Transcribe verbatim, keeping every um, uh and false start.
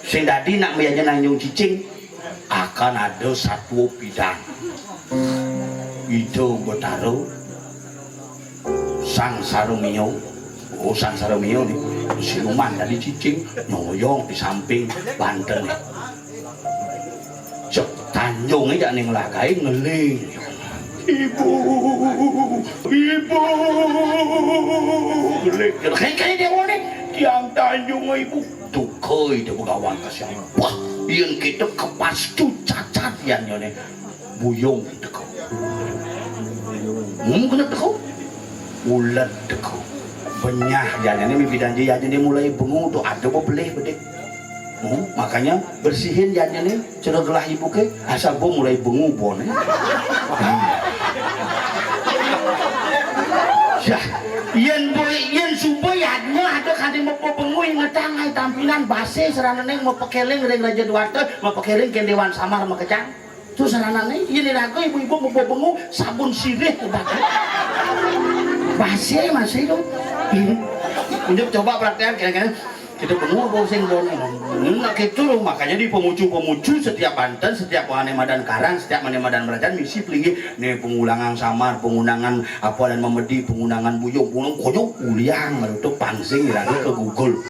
Sing dadi nak mbiyanjana nyanjung cicing, akan ada satua pidan. Ida Betara Sang Saramiya. Oh, Sang Saramiya ni, siluman dadi cicing, nyoyong di samping banten. Cek tanjung aja ning lagai ngeling. Ibu, ibu, ngeling. Kayak, kayak dia ni, tiang tanjung ibu. Dukai dia begawan kasihan. Wah, yang kita kepas tu cacat yang ni. Buyung teko. Hmm, kena teko. Ulet teko. Benyah jane ni mimpi danji jane ni mulai bengu tu ada bebelih bedik. Hmm, makanya bersihin jane ni cara gelah ibu ke asal bo mulai bengu bon. Hmm. Yah, yen boy yen suba yadnya ada kade mepo bengu ingetang ai tampinan base seranane mepekeling ring Raja Dewata, mepekeling ken Dewan Samar makejang. Tu saranane, yen iraga ibu-ibu mebo bengu, sabun sirih obat. Base masih tu. Ini coba perhatian kira-kira kita bengu apa sing bon. Nah, gitu loh, makanya di pemucu-pemucu setiap banten, setiap mane madan karang, setiap mane madan belajar misi pelinggih ni pengulangan samar, pengunangan apa dan memedi, pengunangan buyung, pengunang konyol uliang baru tu pansing lagi ke Google.